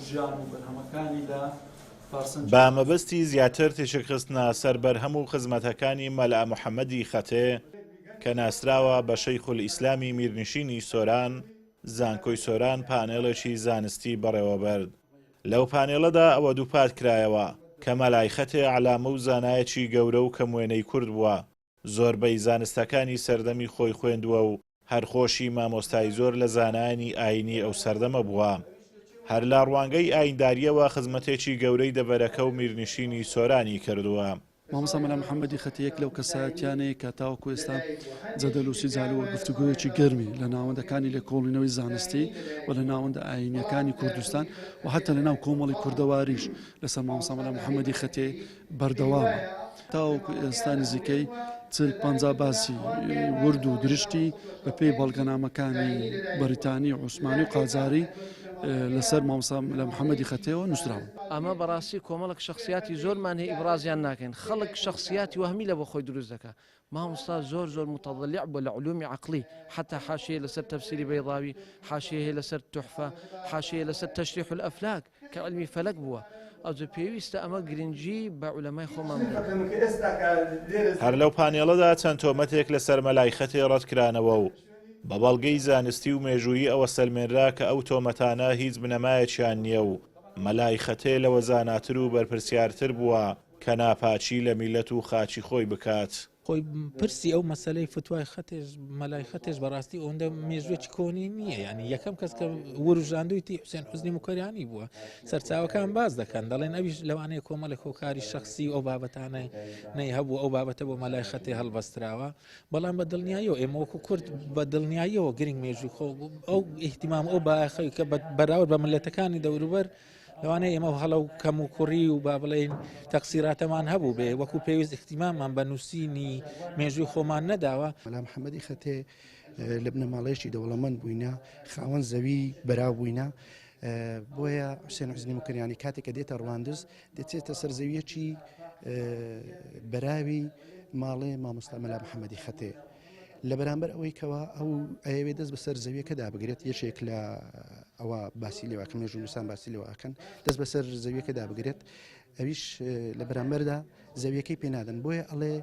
ژیان و بەرهەمەکانی لە پارسەنجی. بە مەبەستی زیاتر تیشکخستنە سەر بەرهەم و خزمەتەکانی مەلا محەمەدی خەتێ کە ناسراوە بە شەیخولئیسلامی میرنشینی سۆران، زانکۆی سۆران پانێڵێکی زانستی بەڕێوەبرد. لەو پانێڵەدا ئەوە دووپات کرایەوە کە مەلای خەتێ عەلامە و زانایەکی گەورە و کەموێنەی کورد بووە، زۆربەی زانستەکانی سەردەمی خۆی خوێندووە و هەر خۆشی مامۆستای زۆر لە زانایانی ئایینی ئەو سەردەمە بووە. هەر لە ڕوانگەی ئاییندارییەوە خزمەتێکی گەورەی دەڤەرەکە و میرنشینی سۆرانی کردووە. مامۆستا مەلا محەمەدی خەتی یەک لەو کەسایەتیانەیە کە تاوەکو ئێستا جەدەل و سیجال و گفتوگۆیەکی گەرمی لە ناوەندەکانی لێکۆڵینەوەی زانستی و لە ناوەندە ئایینیەکانی کوردستان و حتا لە ناو کۆمەڵی کوردەواریش لەسەر مامۆستا مەلا محەمەدی خەتێ بەردەوامە. تاوەکو ئێستا نزیکەی 40 50 باسی ورد و درشتی بەپێی بەڵگەنامەکانی بەریتانی و عوسمانی و قاجاری لەسەر مامۆستا مەلا محەمەدی خەتێەوە نووسراون. ئەمە بەڕاستی کۆمەڵێک شەخسیاتی زۆرمان هەیە ئیبرازیان ناکەین خەڵک شەخسیاتی وەهمی لە بۆ خۆی دروست دەکا مامۆستا زۆر زۆر متضلع بووە لە علومی عەقڵی حەتا حاشیەی لەسەر تەفسیری بەیضاوی حاشیەی هەیە لەسەر توحفە حاشیەی لەسەر تشریح الافلاک کە علمی فەلەک بووە ئەوجە پێویستە ئەمە گرنگی بە عولەمای خۆمان بدەین. هەر لەو پانێڵەدا چەند تۆمەتێک لەسەر مەلای خەتێ ڕەتکرانەوە و بە بەڵگەی زانستی و مێژوویی ئەوە سەلمێنرا کە ئەو تۆمەتانە هیچ بنەمایەکیان نییە و مەلای خەتێ لەوە زاناتر و بەرپرسیارتر بووە کە ناپاکی لە میللەت و خاکی خۆی بکات. خۆی پرسی ئەو مەسەلەی فتوای خەتێش مەلای خەتێش بەڕاستی ئەوەندە مێژوێکی کۆنی نییە ینی یەکەم کەس کە وروژاندویتی حوسێن حوزنی مکەریانی بووە سەرچاوەکان باز دەکەن دەڵێن ئەویش لەوانەیە کۆمەڵێک هۆکاری شخصی و ئەو بابەتانە نەی هەبوو ئەو بابەتە بۆ مەلای خەتێ هەڵبەستراوە بەڵام بە دڵنیاییەوە ئێمە وەکو کورد بە دڵنیاییەوە گرنگ مێژوو خۆ ئەو ئیهتیمام ئەو بایەخەی کە بەراورد بە ملەتەکانی دەوروبەر لەوانەیە ئێمە هەڵە و کەم و کوڕی و با بڵێین تەقسیراتەمان هەبوو بێ وەکو پێویست ئیهتیماممان بە نووسینی مێژووی خۆمان نەداوە. مەلا محەمەدی خەتێ لە بنەماڵەیەکی دەوڵەمەند بووینە، خاوەن زەوی بەراو بووینە، بۆیە حوسێن حوزنی موکریانی کاتێک کە دێتە ڕواندز دەچێتە سەر زەویەکی بەراوی ماڵێ مامۆستا مەلا محەممەدی خەتێ لە بەرامبەر ئەوەی کەوا ئەو ئەیەوێ دەست بەسەر زەویەکەدا بگرێت یەکێک لە ئەوە باسی لێواکە مێژوونووسان باسی لێوە ئەکەن دەست بەسەر زەویەکەدا بگرێت ئەویش لە بەرامبەردا زەویەکەی پێنادەن بۆیە ئەڵێ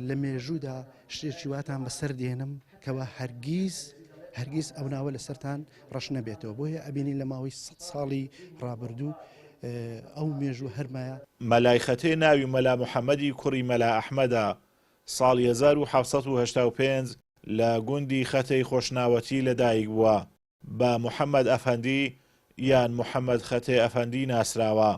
لە مێژوودا شتێکی واتان بەسەر دێنم کەوا هەرگیز هەرگیز ئەو ناوە لەسەرتان ڕەش نەبێتەوە بۆیە ئەبینین لە ماوەی سە ساڵی ڕابردوو ئەو مێژوو هەرمایە. مەلای خەتێ ناوی مەلا محەمەدی کوڕی مەلا ئەحمەدە، ساڵی 1785 لە گوندی خەتێی خۆشناوەتی لە دایک بووە، بە محەمەد ئەفەندی یان محەمەد خەتێ ئەفەندی ناسراوە،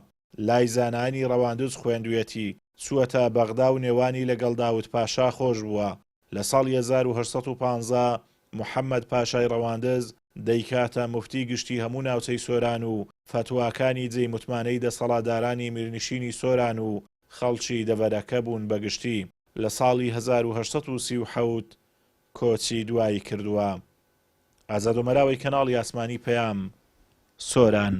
لای زانایانی ڕەواندز خوێندویەتی، چووەتە بەغدا و نێوانی لەگەڵ داود پاشا خۆش بووە، لە ساڵی 1815 محەمەد پاشای ڕەواندز دەیکاتە موفتی گشتی هەموو ناوچەی سۆران و فەتواکانی جێی متمانەی دەسەڵاتدارانی میرنشینی سۆران و خەڵکی دەڤەرەکە بوون بە گشتی. لە ساڵی 1837 کۆچی دوایی کردووە. ئازاد ئۆمەراوەی کەناڵی ئاسمانی پەیام، سۆران.